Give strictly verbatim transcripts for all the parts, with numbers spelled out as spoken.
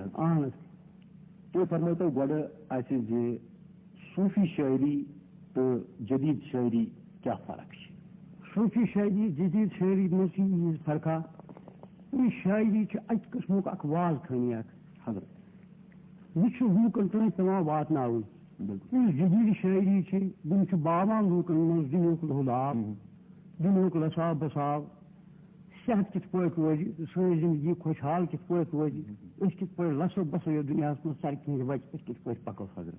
اہن حظ۔ تُہۍ فرمٲیتو گۄڈٕ اَسہِ زِ صوٗفی شٲعری تہٕ جدید شٲعری کیٛاہ فرق چھِ؟ صوٗفی شٲعری، جدید شٲعری منٛز چھِ ییٖژ فرقا۔ یہِ شٲعری چھِ اَکہِ قٕسمُک اَکھ واز خٲنی اَکھ۔ حضرت۔ یہِ چھُ لوٗکَن تام پٮ۪وان واتناوُن۔ بِلکُل۔ یُس جدید شٲعری چھِ، یِم چھِ باوان لوٗکَن منٛز دُنیاہُک لُہُلاب، ہُم۔ دُنیاہُک لَساو بَساو، صحت کِتھ پٲٹھۍ روزِ، سٲنۍ زِندگی خۄشحال کِتھ پٲٹھۍ روزِ، أسۍ کِتھ پٲٹھۍ لَسو بَسو یَتھ دُنیاہَس منٛز، سَرِ کِہِنۍ وَتہِ أسۍ کِتھ پٲٹھۍ پَکو۔ حضرت۔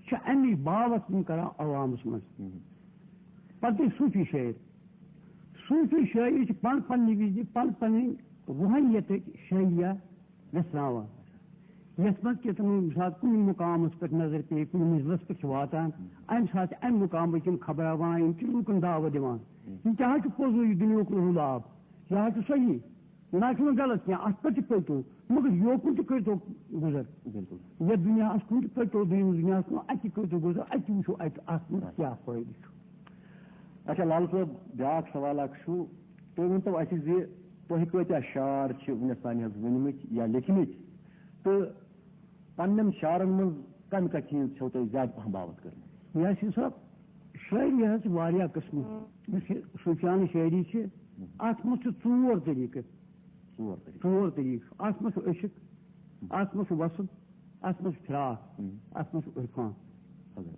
چھِ اَمی باوَتھ یِم کَران عوامَس منٛز۔ ہُم۔ پَتہٕ گٔے صوٗفی شٲعر۔ صوٗفی شٲعری چھِ پَن پَننہِ وِزِ، پَن پَنٕنۍ روحٲنیتٕچ شٲعریہ ویژھراوان۔ یَتھ منٛز کہِ تِم ییٚمہِ ساتہٕ کُنہِ مُقامَس پٮ۪ٹھ نظر پیٚیہِ، کُنہِ منزلَس پٮ۪ٹھ چھِ واتان، اَمہِ ساتہٕ چھِ اَمہِ مُقامٕکۍ یِم خبراوان، یِم چھِ لوٗکَن دعوت دِوان۔ یہِ کیٛاہ حظ چھُ پوٚزُے یہِ دُنیاہُک لُہُلاب؟ یہِ حظ چھُ صحیح۔ نہ چھُنہٕ غلط کینٛہہ، اَتھ پٮ۪ٹھ تہِ پٔکِو، مگر یوکُن تہِ کٔرۍتو گُزر۔ بِلکُل۔ یَتھ دُنیاہَس کُن تہِ پٔکِو، دوٚیمِس دُنیاہَس کُن، اَتہِ تہِ کٔرۍتو گُزر، اَتہِ تہِ وٕچھو اَتہِ اَتھ منٛز کیٛاہ فٲیدٕ چھُ۔ اچھا لال صٲب، بیٛاکھ سوال اَکھ چھُ، تُہۍ ؤنۍتو اَسہِ زِ تۄہہِ کۭتیٛاہ شعر چھِ وٕنِس تام حظ ؤنۍمٕتۍ یا لیکھمٕتۍ، تہٕ پنٛنٮ۪ن شعرَن منٛز کَمہِ کَتھِ ہِنٛز چھَو تۄہہِ زیادٕ پَہَم باوَتھ کٔرمٕژ؟ یاسین صٲب، شٲعری حظ چھِ واریاہ قٕسمہٕ۔ یُس یہِ صوٗفیانہٕ شٲعری چھِ، اَتھ منٛز چھِ ژور طریٖقہٕ۔ ژور طریٖقہٕ۔ ژور طریٖقہٕ۔ اَتھ منٛز چھُ عشق، اَتھ منٛز چھُ وصل، اَتھ منٛز چھُ فراق، ہُم۔ اَتھ منٛز چھُ عرفان۔ حضرت۔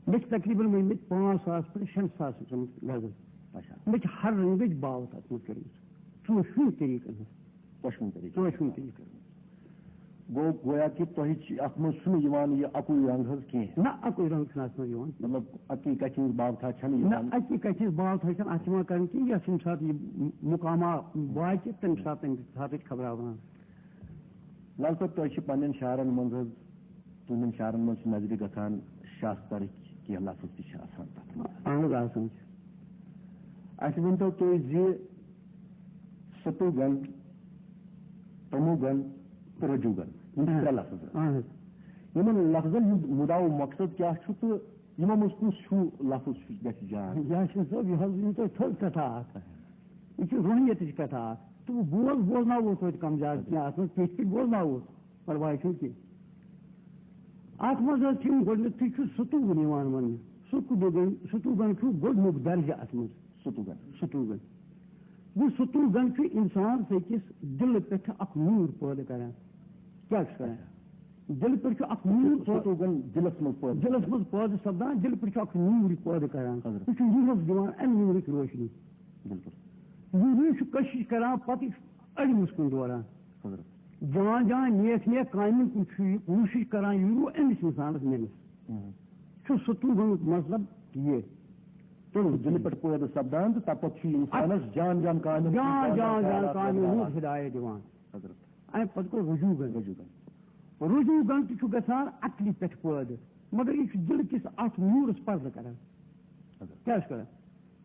مےٚ چھِ تقریٖباً ؤنۍمٕتۍ پانٛژھ ساس پٮ۪ٹھ شیٚن ساسَن تام غزل۔ اچھا۔ مےٚ چھِ ہر رنٛگٕچ باوَتھ اَتھ منٛز کٔرمٕژ۔ ژۄشوٕنی طریٖقَن ہٕنٛز۔ ژۄشوٕنی طریٖقہٕ۔ ژۄشوٕنی طریٖقہٕ۔ گوٚو، گویا کہِ تۄہہِ چھِ اَتھ منٛز چھُنہٕ یِوان یہِ اَکُے رنٛگ حظ کینٛہہ۔ نہ، اَکُے رنٛگ چھُنہٕ اَتھ منٛز یِوان۔ مطلب، اَکی کَتھِ ہِنٛز باوتھا چھَنہٕ نہ، یِوان۔ اَکی کَتھِ ہِنٛز باوتھا چھَنہٕ اَتھ یِوان کَرنہٕ کینٛہہ، یَتھ ییٚمہِ ساتہٕ یہِ مُقامہ واتہِ، تَمہِ ساتہٕ، تَمہِ ساتہٕ چھِ خبراوان۔ لال صٲب، تۄہہِ چھِ پنٛنٮ۪ن شعرَن منٛز حظ، تُہٕنٛدٮ۪ن شعرَن منٛز چھِ نظرِ گژھان شاسترٕکۍ کینٛہہ لفظ تہِ چھِ آسان تَتھ منٛز۔ اَہَن حظ، آسان چھِ۔ اَسہِ ؤنۍتو تُہۍ زِ ستوٗگن، تموگن تہٕ رجوٗگن، یِم چھِ نہ۔ ترٛےٚ لفظ۔ اَہَن حظ۔ یِمَن لفظن ہُنٛد مُدا و مقصد کیٛاہ چھُ تہٕ یِمو منٛز کُس ہیوٗ لفظ چھُ، گژھِ جان؟ یاسین صٲب، یہِ حظ ؤنِو تۄہہِ تھٔز کَتھا اَکھ۔ یہِ چھِ روحنیتٕچ کَتھا اَکھ۔ تہٕ بہٕ بوز-، بوزناوو توتہِ کَم زیادٕ کینٛہہ، اَتھ منٛز پیٚٹھۍ پیٚٹھۍ بوزناوو، پَرواے چھُنہٕ کینٛہہ۔ اَتھ منٛز حظ چھِ یِم گۄڈٕنیٚتھٕے چھُ ستوٗگن یِوان وَننہٕ۔ ستوٗگن، ستوٗگن چھُ گۄڈٕنیُک درجہٕ اَتھ منٛز۔ ستوٗگن۔ ستوٗگن۔ گوٚو، ستوٗگن چھُ اِنسان سٕنٛدِس دِلہٕ پٮ۪ٹھ اَکھ نوٗر پٲدٕ کَران۔ کیٛاہ چھُ کَران؟ دِلہٕ پٮ۪ٹھ چھُ اَکھ نوٗر پٲ-، ستوٗگن دِلَس منٛز پٲدٕ۔ دِلَس منٛز پٲدٕ سَپدان، دِلہٕ پٮ۪ٹھ چھُ اَکھ نوٗر یہِ پٲدٕ کَران۔ حضرت۔ یہِ چھُ روٗحَس دِوان اَمہِ نوٗرٕچ روشنی۔ بِلکُل۔ یہِ روح چھُ کٔشِش کَران، پَتہٕ یہِ چھُ اَڑِ منٛز کُن دوران۔ حضرت۔ جان جان نیک نیک کامٮ۪ن کُن چھُ یہِ کوٗشِش کَران، یہِ روح أمِس اِنسانَس مِلہِ۔ ہُم۔ چھُ ستوٗگنُک مطلب یہِ۔ تُل دِلہٕ پٮ۪ٹھ پٲدٕ سَپدان تہٕ تَمہِ پَتہٕ چھُ یہِ اِنسانَس جان جان کامٮ۪ن کُن جان جان جان خیالات کامٮ۪ن ہُنٛد واتناوان۔ ہدایت دِوان۔ حضرت۔ اَمہِ پَتہٕ گوٚو رجوٗگن۔ رجوٗگن۔ رجوٗگن تہِ چھُ گژھان عقلہِ پٮ۪ٹھ پٲدٕ، مگر یہِ چھُ دِلہٕ کِس اَتھ نوٗرَس پَردٕ کران۔ حضرت۔ کیٛاہ چھُ کران؟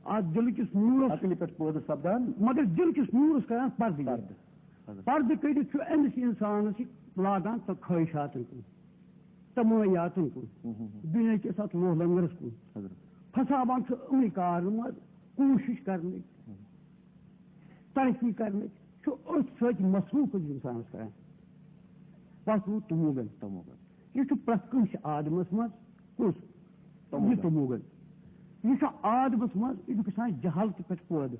اَتھ دِلہٕ کِس نوٗرَس عقلہِ پٮ۪ٹھ پٲدٕ سَپدان۔ مگر دِلہٕ کِس نوٗرَس کران پَردٕ یہِ۔ پَردٕ۔ حضرت۔ پَردٕ کٔڑِتھ چھُ أمِس اِنسانَس یہِ لاگان تہٕ خٲہِشاتَن کُن، تَمٲیاتَن کُن، ہُم، ہُم، ہُم۔ دُنیا کِس اَتھ لوہ لنگرَس کُن۔ حضرت۔ پھساوان چھُ أمنٕے کارَن منٛز کوٗشِش کرنٕچ، ہُم۔ ترقی کرنٕچ، چھُ أتھۍ سۭتۍ مصروٗف أکِس اِنسانَس کران۔ پَتہٕ روٗد تموگن۔ تموگن۔ یہِ چھُ پرٛٮ۪تھ کٲنٛسہِ آدمَس منٛز۔ کُس؟ تموگن۔ یہِ تموگن۔ یہِ چھُ آدمَس منٛز، یہِ چھُ گژھان جہالتہٕ پٮ۪ٹھ پٲدٕ۔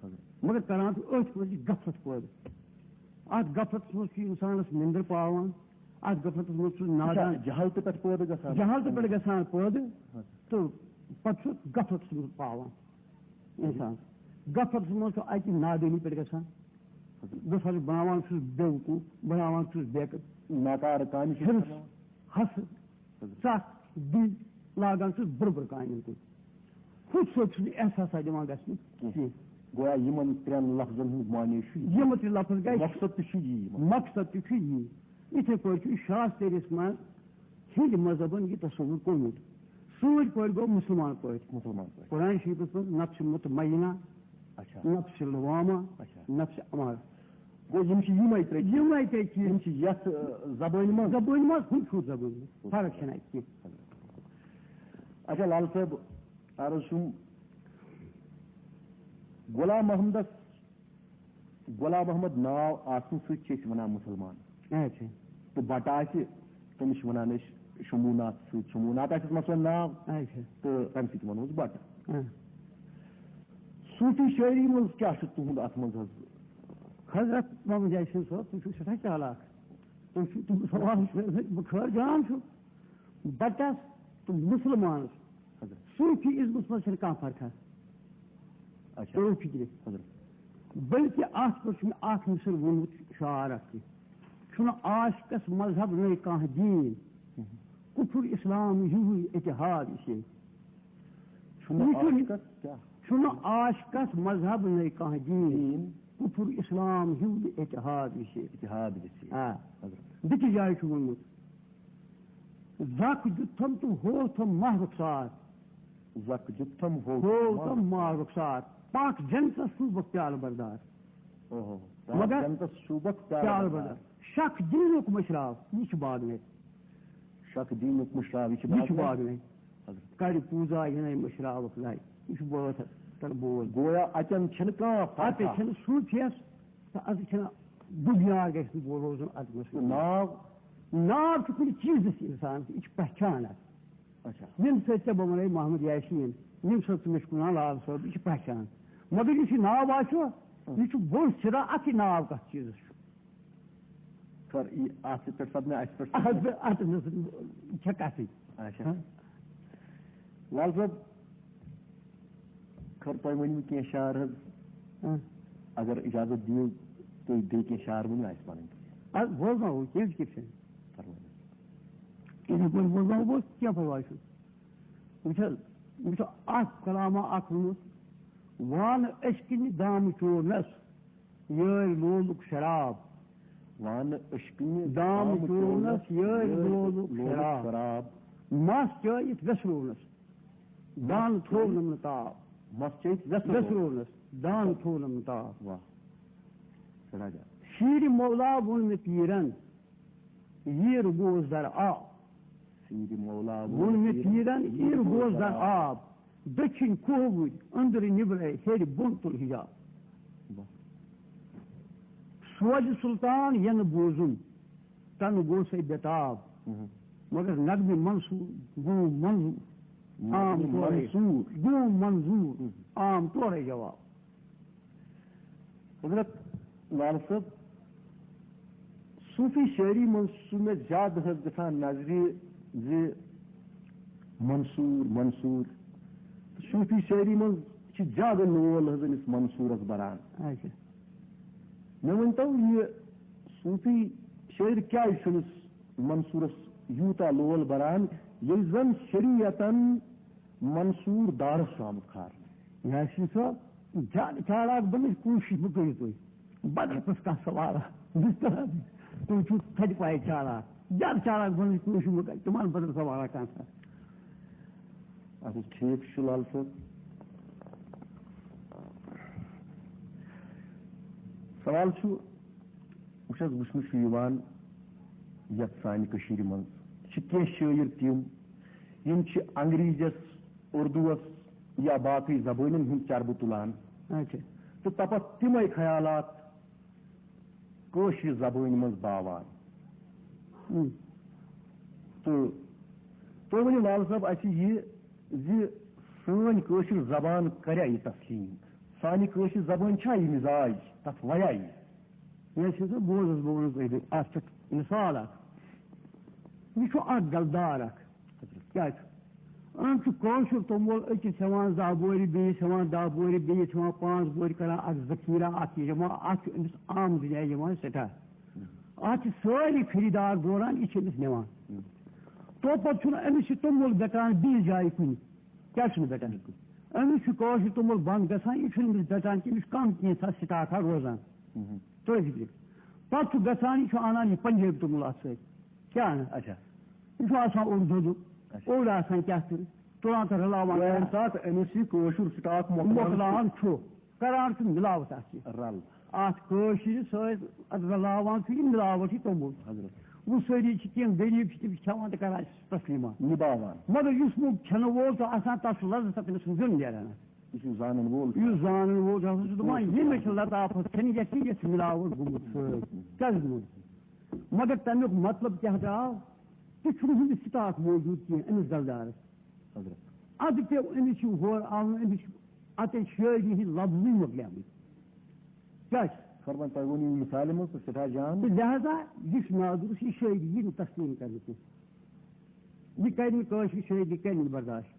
حضرت۔ مگر کران چھُ أتھۍ منٛز یہِ غفلت پٲدٕ۔ اَتھ غفلتَس منٛز چھُ اِنسانَس نِندٕر پاوان، اَتھ غفلتَس منٛز چھُ نادان۔ اچھا، جہالتہٕ پٮ۪ٹھ پٲدٕ گژھان۔ جہالتہٕ پٮ۪ٹھ گژھان پٲدٕ، حضرت۔ تہٕ پَتہٕ چھُ غفلتَس منٛز پاوان۔ اِنسان۔ غفلتَس منٛز چھُ اَتہِ نادٲنی پٮ۪ٹھ گژھان۔ بہٕ سا بَناوان چھُس بیوقوٗف، بَناوان چھُس بیقٕد۔ ناکارٕ کامہِ چھِ حِرص، کران۔ حسد، حضرت۔ ژَکھ، دِل لاگان چھُس بُرٕ بُرٕ کامٮ۪ن کُن۔ خود سۭتۍ چھُنہٕ احساسا دِوان گژھنہٕ کینٛہہ۔ کینٛہہ۔ گویا یِمَن ترٛٮ۪ن لفظن ہُنٛد معنی چھُ یہِ۔ یِم تہِ لفظ گٔے۔ مقصد تہِ چھُ یی یِمَن۔ مقصد تہِ چھُ یی۔ یِتھَے پٲٹھۍ چھُ شاسترِس منٛز ہیٚنٛدۍ مذہبن یہِ تصوُر کوٚرمُت۔ سۭتۍ پٲٹھۍ گوٚو مُسلمان پٲٹھۍ۔ مُسلمان پٲٹھۍ۔ قرآن شریٖفَس منٛز نفس مطمئنہ، اچھا۔ نفس لوامہ، اچھا۔ نفس امارہ۔ گوٚو یِم چھِ یِمَے ترٛےٚ چیٖز۔ یِمَے ترٛےٚ چیٖز۔ یِم چھِ یَتھ، آ، زبٲنۍ منٛز۔ زبٲنۍ منٛز، ہُتھ ہیوٗ زبٲنۍ منٛز۔ فرق چھَنہٕ اَتہِ کینٛہہ۔ اچھا لال صٲب، عرض چھُم، غلام محمدس، غلام محمد ناو آسنہٕ سۭتۍ چھِ أسۍ وَنان مُسلمان۔ اچھا۔ تہٕ بٹہٕ آسہِ، تٔمِس چھِ وَنان أسۍ شمبھوٗ ناتھ سۭتۍ، شمبھوٗ ناتھ آسٮ۪س مثلاً ناو، اچھا۔ تہٕ تَمہِ سۭتۍ وَنوس بٹہٕ۔ آ۔ صوٗفی شٲعری منٛز کیٛاہ چھُ تُہُنٛد اَتھ منٛز حظ؟ حضرت محمد یاسین صٲب، تُہۍ چھِو سٮ۪ٹھاہ چالاک۔ تُہۍ چھِو تِم سوال چھِ، بہٕ خٲر جان چھُ۔ بٹس تہٕ مُسلمانس، حضرت۔ صوٗفی ازمس منٛز چھَنہٕ کانٛہہ فرقہ۔ اچھا۔ تُلِو فِکرِ۔ حضرت۔ بلکہ اتھ پٮ۪ٹھ چھُ مےٚ اکھ مِصر ووٚنمُت، شعر اکھ تہِ۔ چھُنہٕ عاشقس مذہب نَے کانٛہہ دیٖن، کفر اسلام ہیوٗ اتحاد اسے۔ چھُنہٕ یہِ چھُنہٕ عاشقس کیٛاہ؟ چھُنہٕ عاشقس مذہب نَے کانٛہہ دیٖن، دیٖن۔ کفر اسلام ہیوٗ اتحاد اسے۔ اتحاد گژھِ۔ آ۔ حضرت۔ بیٚکِس جایہِ چھُ ووٚنمُت، زکھ دیُتتھم تہٕ ہووتھم ماہ رخسار۔ زکھ دیُتتھم ہو۔ ہووتھم ماہ رخسار۔ پاک جنتس شوٗبکھ پیالہٕ بردار۔ اوہو۔ مگر جنتس شوٗبکھ پیالہٕ بردار۔ شک دیٖنُک مٔشراو، یہِ چھُ باغنے۔ شک دیٖنُک مٔشراو، یہِ چھُ یہِ چھُ باغنے۔ باغنے۔ حضرت۔ کرِ پوٗزا یِنَے مٔشراوکھ لے۔ یہِ چھُ بٲتھ، تَلہٕ بوز۔ گویا اَتٮ۪ن چھَنہٕ کانٛہہ فرقہ۔ اَتہِ چھَنہٕ صوٗفیَس تہٕ اَتہِ چھَنہٕ دُنیا گژھِ نہٕ بوٚڑ روزُن اَتھ منٛز۔ ناو۔ ناو چھُ کُنہِ چیٖزَس اِنسانَس، یہِ چھِ پہچان اَتھ۔ اچھا۔ ییٚمہِ سۭتۍ ژےٚ بہٕ وَنَے محمد یاسین، ییٚمہِ سۭتۍ ژٕ مےٚ چھُکھ وَنان لال صٲب، یہِ چھِ پہچان۔ مگر یُس یہِ ناو آسیو، یہِ چھُ بوٚڑ سِرا اَتھ یہِ ناو کَتھ چیٖزَس چھُ۔ خٲر، یہِ اَتھ پٮ۪ٹھ سَپدِ نہٕ اَسہِ پٮ۪ٹھ۔ اَتھ پٮ۪ٹھ، اَتھ منٛز چھےٚ کَتھٕے۔ اچھا۔ ہاں۔ لال صٲب، خٲر تۄہہِ ؤنِو کینٛہہ شعر حظ، ہاں۔ اگر اِجازت دِیِو تُہۍ بیٚیہِ کینٛہہ شعر ؤنِو اَسہِ پَنٕنۍ۔ اَدٕ بوزناوو، کینٛہہ چھُ کینٛہہ چھُنہٕ۔ فرمٲیِو۔ یِتھَے پٲٹھۍ بوزناوو بہٕ، کینٛہہ پَرواے چھُنہٕ۔ وٕچھ حظ، مےٚ چھُ اَکھ کلامہ اَکھ ووٚنمُت، وانہٕ أچھ کِنہِ دامہٕ چورنَس، یٲرۍ لولُک شراب۔ وانہٕ أچھ کِنہِ دامہٕ چورنَس، یٲرۍ لولُک شراب۔ شراب۔ مَس چٲیِتھ وٮ۪سروونَس، دانہٕ تھوونَم نہٕ تاو۔ مَس چٲیِتھ وٮ۪سروونَس۔ وٮ۪سروونَس، دانہٕ تھوونَم نہٕ تاو۔ واہ۔ سٮ۪ٹھاہ جان۔ شیٖرِ مولا ووٚن مےٚ پیٖرَن، ییٖر گوس در آو۔ شیٖرِ مولا ووٚن مےٚ پیٖرَن، ییٖر گوس در آب۔ دٔچھِنۍ کھووُرۍ، أنٛدرٕ نیٚبرَے، ہیٚرِ بۄن تُل حِجاب۔ واہ۔ سوزِ سُلطان یَنہٕ بوزُم، تَنہٕ گوسَے بے تاب۔ مہم۔ مگر نغمہِ منصور گوٚو منظور، عام نغمہِ طورے منصور۔ گوٚو منظور، مہم۔ عام طورے جواب۔ حضرت لال صٲب، صوٗفی شٲعری منٛز چھُ مےٚ زیادٕ حظ گژھان نظرِ زِ منصوٗر، منصوٗر۔ تہٕ صوٗفی شٲعری منٛز چھِ زیادٕ لول حظ أمِس منصوٗرَس بَران۔ اچھا۔ مےٚ ؤنۍتو، یہِ صوٗفی شٲعر کیٛازِ چھُ أمِس منصوٗرَس یوٗتاہ لول بَران، ییٚلہِ زَن شریعتَن منصوٗر دارَس چھُ آمُت کھارنہٕ؟ یاسین صٲب، زیادٕ چالاک بَننٕچ کوٗشِش مہٕ کٔرِو تُہۍ۔ بدل کُس کانٛہہ سوالہ۔ تُہۍ چھِو تھدِ پایہِ چالاک۔ زیادٕ چالاک بَننٕچ کوٗشِش مہٕ کٔرِو۔ تِمَن بدل سوالہ کانٛہہ سا۔ اَدٕ حظ، ٹھیٖک چھُ لال صٲب۔ سوال چھُ، وٕچھ حظ، وٕچھنہٕ چھُ یِوان یَتھ سانہِ کٔشیٖرِ منٛز چھِ کینٛہہ شٲعر تِم، یِم چھِ انگریزس، اردوس یا باقٕے زبٲنٮ۪ن ہُنٛد چربہٕ تُلان اچھا۔ تہٕ تَپَتھ تِمَے خیالات کٲشرِ زبٲنۍ منٛز باوان۔ ہم۔ تہٕ تُہۍ ؤنِو لال صٲب اَسہِ یہِ زِ سٲنۍ کٲشِر زبان کَریا یہِ تسلیٖم؟ سانہِ کٲشِر زبٲنۍ چھا یہِ مِزاج، تَتھ وَیا یہِ؟ یہِ حظ چھُ سُہ، بوز حظ، بہٕ وَنہٕ تۄہہِ اَتھ پٮ۪ٹھ مِثال اَکھ۔ یہِ چھُ اَکھ گَلدار اَکھ۔ کیٛاہ چھُ؟ أمۍ چھُ کٲشُر توٚمُل أکِس ہٮ۪وان دَہ بورِ، بیٚیِس ہٮ۪وان دَہ بورِ، بیٚیِس ہٮ۪وان پانٛژھ بورِ، کَران اَکھ ذخیٖرہ، اَکھ یہِ جمع، اَتھ چھُ أمِس عام دُنیا یِوان سٮ۪ٹھاہ۔ اَتھ چھِ سٲری خریٖدار دوران، یہِ چھِ أمِس نِوان۔ تو پَتہٕ چھُنہٕ أمِس یہِ توٚمُل بٮ۪ٹان بیٚیِس جایہِ کُنہِ۔ کیٛازِ چھُنہٕ بٮ۪ٹان؟ أمِس چھُ کٲشُر توٚمُل بنٛد گژھان، یہِ چھُنہٕ أمِس بٮ۪ٹان کینٛہہ، أمِس چھُ کَم کینٛژھا سٹاکھا روزان۔ مہم۔ تُہۍ فِکرِ۔ پَتہٕ چھُ گژھان، یہِ چھُ اَنان یہِ پنجٲبۍ توٚمُل اَتھ سۭتۍ۔ کیٛاہ اَنان؟ اچھا۔ یہِ چھُ آسان اوٚڑ دۄدُک، اچھا۔ اوٚڑ آسان کیٛاہ تہٕ تُلان تہٕ رَلاوان۔ گوٚو ییٚمہِ ساتہٕ أمِس یہِ کٲشُر سٹاک مۄکلان مۄکلاوان چھُ، کران چھُ مِلاوَٹھ اَتھ سۭتۍ۔ رَل۔ اَتھ کٲشرِ سۭتۍ اَتھ رَلاوان چھُ یہِ مِلاوَٹھ یہِ توٚمُل۔ حضرت۔ وۄنۍ سٲری چھِ، کینٛہہ غریٖب چھِ، تِم چھِ کھٮ۪وان تہٕ کران چھِ تسلیٖما۔ نِباوان۔ مگر یُس نہٕ کھٮ۪نہٕ وول چھُ آسان، تَتھ چھُ لذت تٔمِس سُنٛد زیُن نیران۔ یُس زانَن وول چھُ۔ یُس زانَن وول چھُ آسان، سُہ چھُ دَپان، ییٚمِس چھِ لطافت کھٮ۪نہٕ، یَتھ چھِ یَتھ مِلاوَٹھ گوٚمُت سۭتۍ۔ کیٛازِ گوٚمُت؟ مگر تَمیُک مطلب کیٛاہ درٛاو؟ تہِ چھُنہٕ ہُمِس سٹاک موجود کینٛہہ أمِس زردارَس۔ حضرت۔ اَدٕ پیوٚو أمِس یہِ ہورٕ آوُن، أمِس اَتہِ شٲعری ہِنٛدۍ لفظٕے مۄکلیمٕتۍ۔ کیٛاہ چھِ؟ فرمان تۄہہِ ووٚنوُ یہِ مِثالہِ منٛز تہٕ سٮ۪ٹھاہ جان۔ تہٕ لہذا یہِ چھُ نادُرُست، یہِ شٲعری یی نہٕ تسلیٖم کرنہٕ کینٛہہ۔ یہِ کرِ نہٕ کٲشرِ شٲعری، یہِ کرِ نہٕ برداشت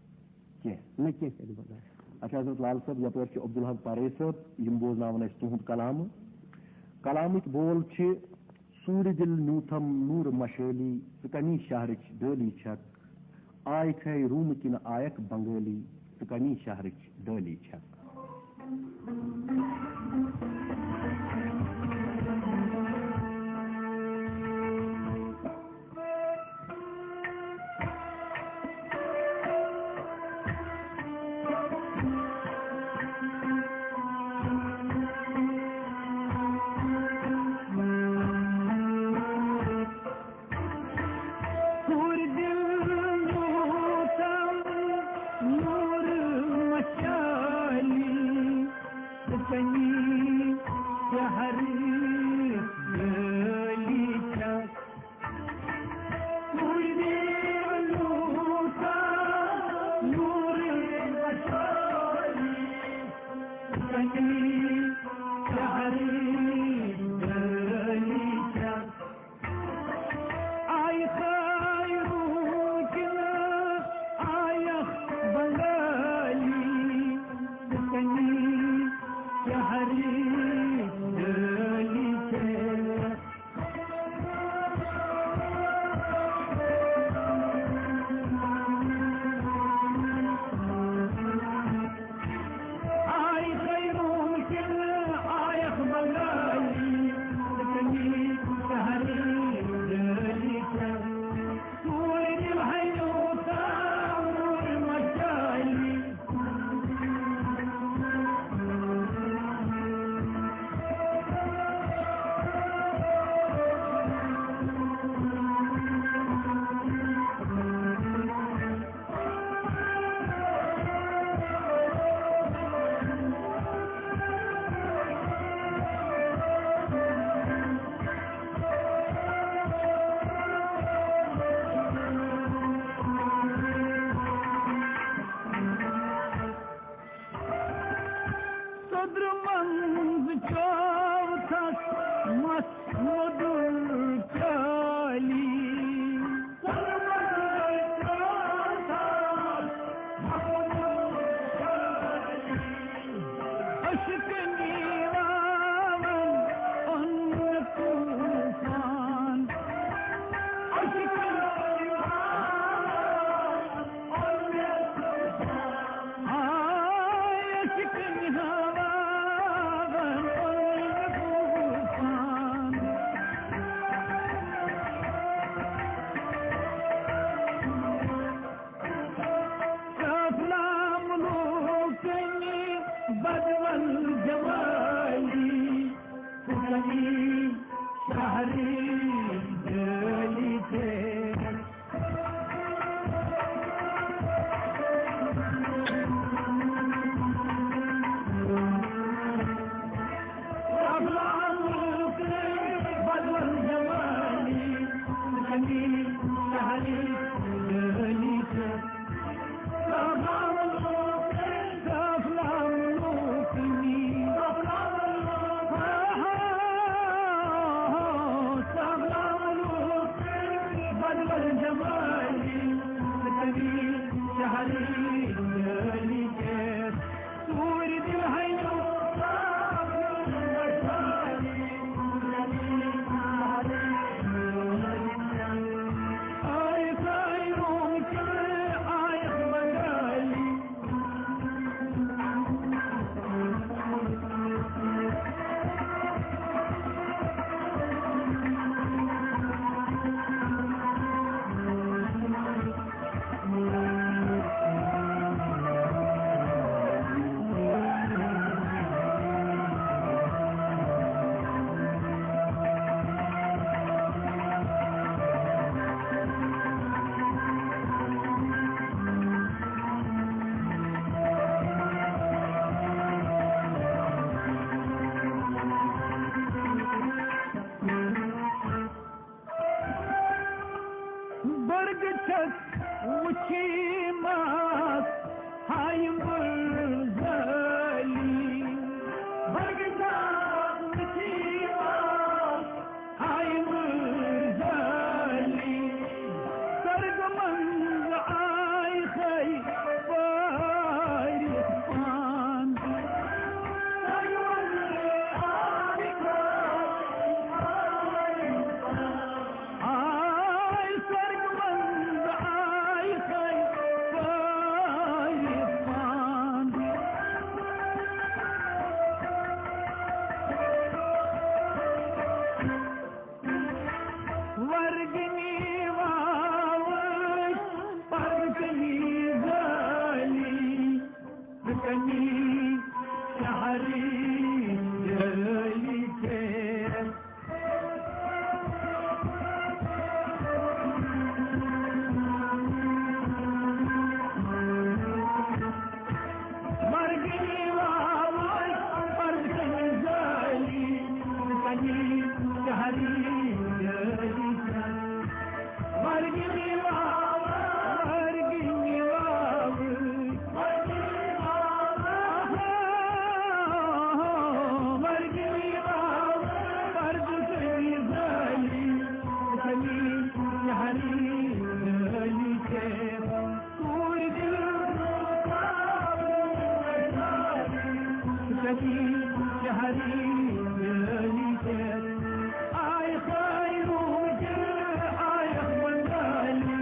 کینٛہہ۔ نہ کینٛہہ کرِ نہٕ برداشت۔ اچھا حضرت لال صٲب، یپٲرۍ چھُ عبدالحق پارے صٲب، یِم بوزناوَن اَسہِ تُہُنٛد کلامہٕ۔ کلامٕکۍ بول چھِ، سوٗرِ دِل نیوٗتھم نوٗرٕ مشٲلی، ژٕ کمی شہرٕچ ڈٲلی چھکھ۔ آے کھے روٗمہٕ کِنہٕ آیکھ بنگٲلی، ژٕ کمی شہرٕچ ڈٲلی چھکھ۔ چھَکھ وٕچھمٕژ ہایِم بُرزٔلی۔ بہٕ چھَکھ وٕچھمٕژ ہایِم بُرزٔلی۔ سرگہٕ منٛز آیہِ سۄے پٲرِتھ پان۔ سرگہٕ منٛز آیہِ سۄے آے سرگہٕ منٛز آے سۄے پٲرِتھ پان۔ ورگنی واوٕچ پرگنی زٲلی۔ ژٕ کَنی شہری جٲلی ژےٚ۔ ورگی واوٕچ پرزٕنۍ زٲلی، ژٕ کَنی شہری جٲلی ژےٚ۔ ورگی واوٕچ، ورگی واوٕچ، ورگی واوٕچ، ورگی واوٕچ پرزٕنۍ زٲلی، ژٕ کَنی شہری جٲلی ژےٚ۔ کوٗرِ دِل، ژٕ کَنی شہری جٲلی ژےٚ۔ آیہِ سٲری روٗدۍ، آیَکھ وۄنۍ زٲلی۔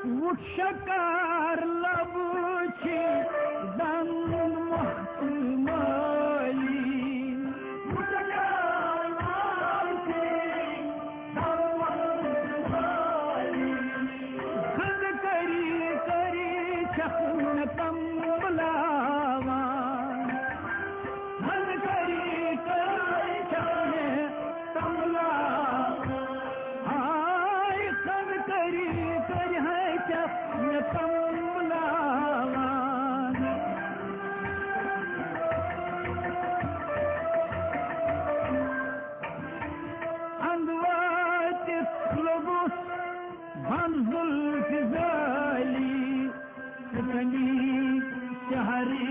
وُچھ شکار لبہٕ چھِ دنٛد مۄختہٕ مٲلی۔ وُچھ شکار لبہٕ چھِ دنٛد مۄختہٕ مٲلی۔ خنٛد کٔری کٔری چھَکھ نہٕ تَمبلاوان۔ خنٛد کٔری کٔری چھَکھ نہٕ تَمبلاوان۔ ہاے خنٛد کٔری کٔری ہاے چھَکھ نہٕ تَمبلاوان۔ اَنٛدٕ وٲتِتھ لوٚگُس بنٛد زُلفہِ زٲلی۔ ژٕ کَنی شہری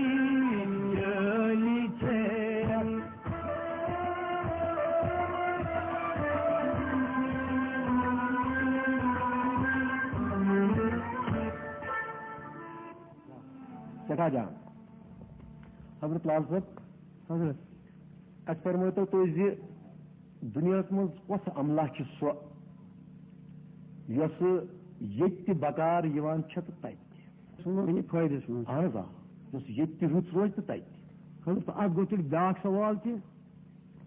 جٲلی ژےٚ۔ سٮ۪ٹھاہ جان۔ حضرت لال صٲب، حضرت۔ اَسہِ فرمٲیتو تُہۍ زِ دُنیاہَس منٛز کۄس املا چھِ سۄ، یۄسہٕ ییٚتہِ تہِ بکار یِوان چھےٚ تہٕ تَتہِ تہِ؟ سُہ ووٚن یہِ فٲیدَس منٛز۔ اَہَن حظ، آ۔ یۄس ییٚتہِ تہِ رٕژ روزِ تہٕ تَتہِ تہِ۔ حضرت، اَتھ گوٚو تیٚلہِ بیٛاکھ سوال تہِ،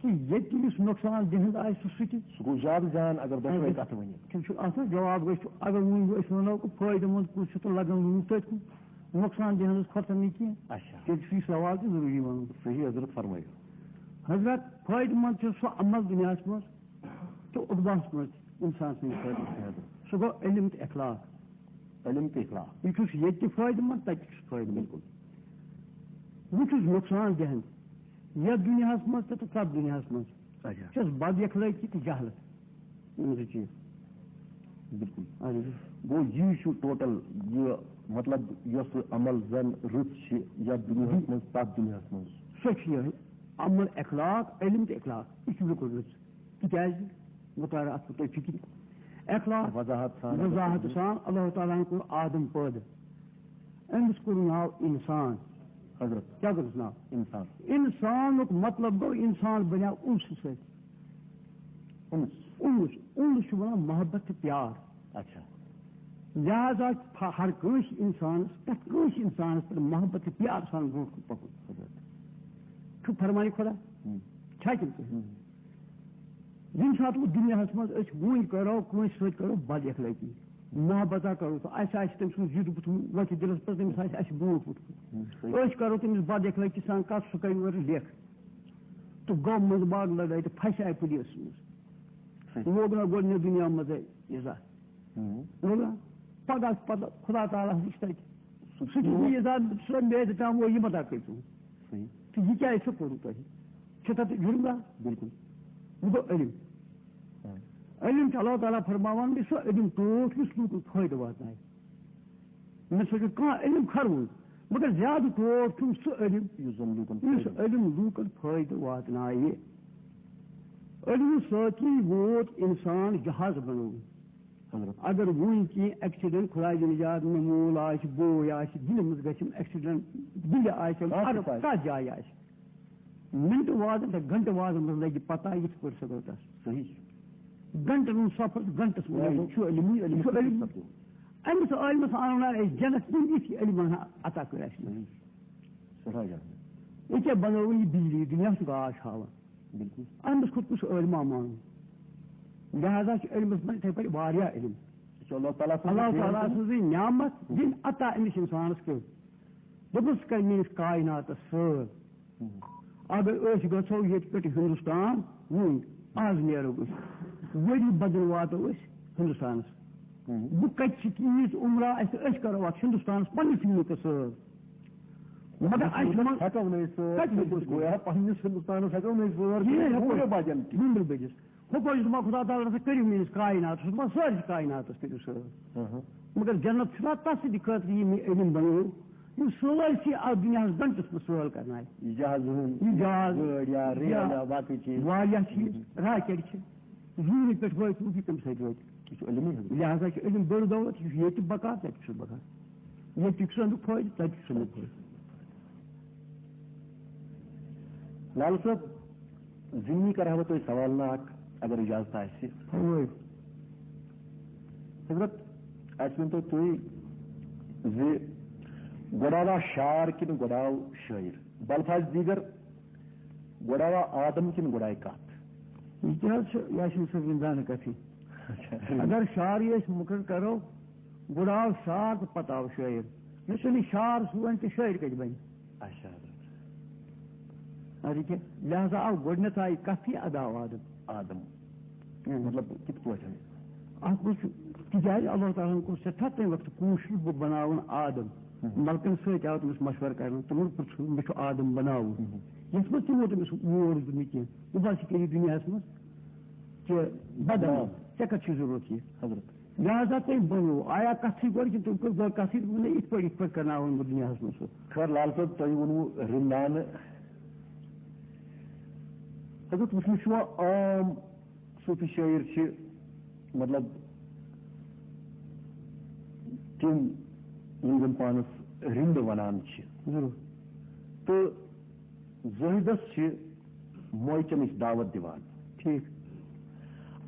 کہِ ییٚتہِ یُس نۄقصان دِہُنٛد آسہِ، سُہ سُہ تہِ۔ سُہ گوٚو زیادٕ جان اگر دۄشوَے اَدٕ کَتھٕ ؤنِو۔ تِم چھِ اَتھ منٛز جواب گژھِ، اگر وۄنۍ أسۍ وَنو کہِ فٲیدٕ منٛد کُس چھُ تہٕ لَگان لوٗکھ تٔتھۍ کُن، نۄقصان دِہَنَس کھۄتہٕ نہٕ کینٛہہ۔ اچھا۔ تیٚلہِ چھُ یہِ سوال تہِ ضروٗری وَنُن۔ صحیح حضرت، فرمٲیِو۔ حضرت، فٲیدٕ منٛد چھُ سُہ عمل دُنیاہَس منٛز تہٕ عُقباہَس منٛز تہِ اِنسان سٕنٛدِ خٲطرٕ۔ صحیح حضرت۔ سُہ گوٚو علم تہٕ اخلاق۔ علم تہٕ اخلاق۔ یہِ چھُس ییٚتہِ تہِ فٲیدٕ منٛد، تَتہِ تہِ چھُس فٲیدٕ منٛد۔ بِلکُل۔ وۄنۍ چھُس نۄقصان دِہَن یَتھ دُنیاہَس منٛز تہٕ تَتھ دُنیاہَس منٛز۔ اچھا۔ چھَس بد اخلٲقی تہٕ جہلت۔ یِم زٕ چیٖز۔ بِلکُل۔ اَہَن حظ۔ گوٚو یی چھُ ٹوٹل یہِ، مطلب، یۄس عمل زَن رٕژ چھِ یَتھ دُنیاہَس منٛز، تَتھ دُنیاہَس منٛز۔ سۄ چھِ یِہوٚے عمل اخلاق، علم تہٕ اخلاق۔ یہِ چھُ بِلکُل رٕژ۔ تِکیٛازِ؟ بہٕ تارٕ اَتھ پٮ۪ٹھ تۄہہِ فِکرِ۔ اخلاق وضاحت سان۔ وضاحت سان، اللہ تعالیٰ ہَن کوٚر آدم پٲدٕ۔ أمِس کوٚر ناو اِنسان۔ حضرت۔ کیٛاہ کوٚرُس ناو؟ اِنسان۔ اِنسانُک مطلب گوٚو اِنسان بنیٛاو اُنسہٕ سۭتۍ۔ اُنس۔ اُنس، اُنس چھُ وَنان محبت تہٕ پیار۔ اچھا۔ لہذا چھُ ہر کٲنٛسہِ اِنسانَس، پرٛٮ۪تھ کٲنٛسہِ اِنسانَس پٮ۪ٹھ محبت تہٕ پیار سان برٛونٛٹھ کُن پَکُن۔ حضرت۔ چھُ فرمانے خۄدا۔ ہُم۔ چھا کِنہٕ کِہیٖنۍ؟ ییٚمہِ ساتہٕ وۄنۍ دُنیاہَس منٛز أسۍ وُنۍ کَرو، کٲنٛسہِ سۭتۍ کَرو بد اخلٲقی، محبتہ کَرو، تہٕ اَسہِ آسہِ تٔمۍ سُنٛد زِیُٹھ بُتھ وۄتھِ دِلَس پٮ۪ٹھ، تٔمِس آسہِ اَسہِ برونٛٹھ وُچھمُت۔ أسۍ کَرو تٔمِس بد اخلٲقی سان کَتھ، سُہ کَرِ اورٕ لیکھ۔ تہٕ گوٚو منٛزٕ باگ لڑٲے تہٕ پھسے پُلیٖسَس منٛز۔ لوگ نہ گۄڈٕنیتھ دُنیا منٛزٕے یہِ زانٛہہ۔ لوگ نہ؟ پگاہ پتہٕ خدا تعالیٰ ہَس نِش تَتہِ۔ سُہ چھُ یہِ زانٛہہ، سُہ میدِ تام وۄنۍ یہِ مہ تَکٲے ژٕ۔ تہٕ یہِ کیٛازِ چھُ کوٚرمُت تۄہہِ؟ چھُ تَتھ جُرم گژھان؟ بِلکُل۔ وۄنۍ گوٚو علم۔ علم چھُ اللہ تعالیٰ فرماوان، یہِ چھُ علم ٹوٹھ یُس لوٗکَن فٲیدٕ واتنایہِ۔ مےٚ سۭتۍ چھُ کانٛہہ علم کھرُن، مگر زیادٕ ٹوٹھ چھُم سُہ علم، یُس زَن لوٗکَن یُس فٲیدٕ علم لوٗکَن فٲیدٕ واتنایہِ۔ علمہٕ سۭتی ووت اِنسان جہاز بنوو۔ حضرت۔ اگر وُنہِ کینٛہہ ایکسیڈنٹ، خداے دِنہٕ یاد، مےٚ مول آسہِ، بوے آسہِ، دِلہِ منٛز گژھِ ایکسیڈنٹ، دِلہِ آسہِ، کانٛہہ تہِ اگر آسہِ۔ کَتھ جایہِ آسہِ، منٹہٕ وادن تہٕ گنٹہٕ وادن منٛز لگہِ پتہ یِتھ پٲٹھۍ سۄ گٔے تَس۔ صحیح۔ گنٹن ہُنٛد سفر، گنٹس منٛز یعنی لگہِ۔ چھُ علمٕے، علم چھُ چھُ علم۔ سب۔ أمِس عٲلمس آنو نا أسۍ جنت، تٔمۍ یِتھ علم عطا کٔر اَسہِ۔ صحیح۔ سٮ۪ٹھاہ جان۔ یہِ کیٛاہ بنٲوٕن یہِ بجلی، دُنیا چھُ گاش ہاوان۔ بِلکُل۔ أمِس کھوٚت کُس عٲلما مانُن؟ لہذا چھُ علمس منٛز یِتھَے پٲٹھۍ واریاہ علم۔ یہِ چھُ اللہ تعالیٰ سٕنٛز اللہ تعالیٰ سٕنٛزٕے نعمت، ییٚمۍ عطا أمِس اِنسانس کٔر۔ دوٚپُن، ژٕ کر میٲنِس کائناتس سٲر۔ اگر أسۍ گژھو ییٚتہِ پٮ۪ٹھ ہندوستان وُنۍ، آز نیرو أسۍ، ؤری بدل واتو أسۍ ہندوستانس۔ بہٕ کتہِ چھِ تیٖژ عمرہ اَسہِ، أسۍ کرو اتھ ہندوستانس پننِس مُلکس سۭتۍ۔ مگر اَسہِ منٛز ہٮ۪کو نہٕ أسۍ سۭتۍ کتہِ ہٮ۪کو أسۍ گویا پننِس ہندوستانس ہٮ۪کو نہٕ أسۍ سۭتۍ کِہیٖنۍ ہٮ۪کو۔ وُنہِ بجن تہِ۔ وُنہِ بجس۔ ہُپٲرۍ چھُ دَپان خۄدا تعالیٰ ہسا کٔرِو میٛٲنِس کائناتَس، چھُ دَپان سٲرسٕے کائناتَس کٔرِو سٲل۔ مگر جنت چھُنہ تَس سٕنٛدِ خٲطرٕ یہِ مےٚ علم بنوو، یِم سٲرسٕے اَتھ دُنیاہَس گنٛٹَس منٛز سٲل کرنایہِ۔ یہِ جہاز ہُنٛد، یہِ جہاز، گٲڑۍ یا ریل یا یا باقٕے چیٖز۔ واریاہ چیٖز، راکٮ۪ٹ چھِ، زوٗنہِ پٮ۪ٹھ وٲتۍ لُکھ، یہِ کَمہِ سۭتۍ وٲتۍ؟ یہِ چھُ علمٕے حظ۔ لہذا چھُ علم بٔڑ دولت، یہِ چھُ ییٚتہِ بکار، تَتہِ چھُنہٕ بکار۔ ییٚتہِ چھُ اَمیُک فٲیدٕ، تَتہِ چھُ اَمیُک فٲیدٕ۔ لال صٲب، زِمنی کرٕ ہا بہٕ تۄہہِ سوال ناکھ، اگر اجازت آسہِ۔ فرمٲیِو۔ حضرت، اَسہِ ؤنۍتو تُہۍ زِ گۄڈٕ آوا شعر کِنہٕ گۄڈٕ آو شٲعر؟ بلفاظ دیگر، گۄڈٕ آوا آدم کِنہٕ گۄڈٕ آیہِ کتھ؟ یہِ تہِ حظ چھُ یاسین صٲب سٕنٛز زانٛہہ کتھٕے۔ اچھا۔ اگر شعرٕے أسۍ مُقرر کرو، گۄڈٕ آو شعر تہٕ پتہٕ آو شٲعر۔ یُس نہٕ شعر سُہ وَنہِ تہٕ شٲعر کَتہِ بَنہِ؟ اچھا۔ اَدٕ کیٛاہ؟ لہذا آو گۄڈٕنٮ۪تھ آیہِ کَتھٕے، اَدٕ آو آدم۔ آدم۔ اۭں۔ مطلب کِتھ پٲٹھۍ؟ اَتھ منٛز چھُ، تِکیٛازِ اللہ تعالیٰ ہَن کوٚر سٮ۪ٹھاہ تَمہِ وقتہٕ کوٗشِش بہٕ بَناوَن آدم۔ ہُم۔ مَلکَن سۭتۍ آو تٔمِس مَشوَرٕ کَرنہٕ، تِمَن پرٛژھ، مےٚ چھُ آدم بَناوُن۔ ہُم۔ یَتھ منٛز تِمو تٔمِس یور دیُت نہٕ کینٛہہ، دوٚپُن، ژٕ کٔرِو دُنیاہَس منٛز کہِ بدل، نعم۔ ژےٚ کَتھ چھِ ضروٗرت یہِ؟ حضرت۔ لہذا تٔمۍ بنوو، آیا کَتھٕے گۄڈٕ کِنہٕ تٔمۍ کٔر گۄڈٕ کَتھٕے، دوٚپُن، نہ، یِتھ پٲٹھۍ، یِتھ پٲٹھۍ کرناوَن بہٕ دُنیاہَس منٛز سُہ۔ خٲر لال صٲب، تۄہہِ ووٚنوُ رِنٛدانہٕ۔ حضرت، وٕچھنہٕ چھُ یِوان عام صوٗفی شٲعر چھِ، مطلب، تِم یِم زَن پانَس رِنٛدٕ وَنان چھِ۔ ضروٗر۔ تہٕ زٲہدَس چھِ مویہِ چٮ۪نٕچ دعوت دِوان۔ ٹھیٖک۔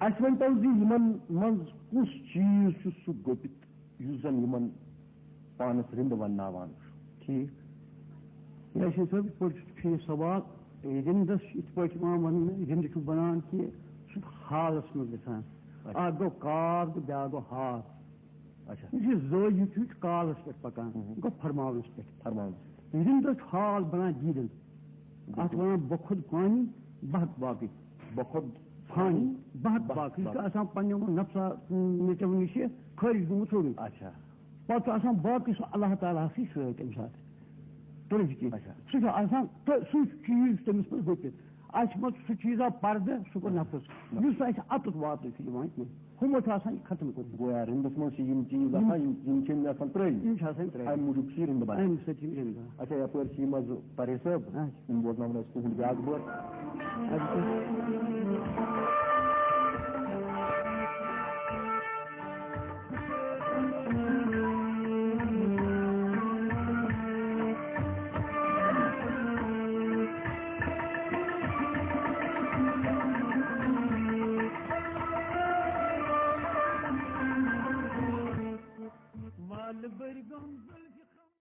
اَسہِ ؤنۍتو زِ یِمَن منٛز کُس چیٖز چھُ سُہ گوٚپِتھ یُس زَن یِمَن پانَس رِنٛدٕ وَنناوان چھُ؟ ٹھیٖک۔ یاسین صٲب، یِتھ پٲٹھۍ چھُ ٹھیٖک سوال۔ رِنٛدَس چھُ یِتھ پٲٹھۍ یِوان وَننہٕ، رِنٛدٕ چھُ بَنان کہِ سُہ چھُ حالَس منٛز گژھان۔ اچھا۔ اَکھ گوٚو کاو تہٕ بیٛاکھ گوٚو حال۔ اچھا۔ یُس یہِ زٲوِج چھُ، یہِ چھُ کالَس پٮ۪ٹھ پَکان، ہُم۔ گوٚو فرماونَس پٮ۪ٹھ۔ فرماونَس۔ رِنٛدَس چھُ حال بَنان دیٖدَن۔ اَتھ بِلکُل۔ وَنان بۄکھُد پانی، بَہَت باقٕے۔ بۄکھُد پانی، بَہَت بَہَت باقٕے۔ یہِ چھُ باقٕے۔ آسان پنٛنیو نفسا، نِچو نِش خٲرِج گوٚمُت سورُے۔ اچھا۔ پَتہٕ چھُ آسان باقٕے سُہ اللہ تعالیٰ ہسٕے سۭتۍ تَمہِ ساتہٕ۔ تُلِتھ کِنۍ۔ اچھا۔ سُہ چھُ آسان تہٕ سُے چیٖز چھُ تٔمِس منٛز گوٚپِتھ۔ اَسہِ منٛز چھُ سُہ چیٖزا پردٕ، سُہ گوٚو نفس۔ نفس۔ یُس اَسہِ اَتُتھ واتنہٕ چھُ یِوان کینٛہہ۔ ہُمو چھُ آسان یہِ ختم کوٚرمُت۔ گویا رِنٛدَس منٛز چھِ یِم چیٖز یِم آسان، یِم، یِم چھِ أمۍ آسان ترٛٲومٕتۍ۔ یِم چھِ آسان ترٛٲومٕتۍ۔ اَمہِ موٗجوٗب چھِ یہِ رِنٛدٕ بَنان۔ اَمہِ سۭتۍ چھِ یِم رِنٛدٕ بَنان۔ اچھا، یَپٲرۍ چھِ یِم حظ پرہیز صٲب، اچھا۔ یِم بوزناوَن اَسہِ تُہُنٛد بیٛاکھ بٲتھ۔ اچھا۔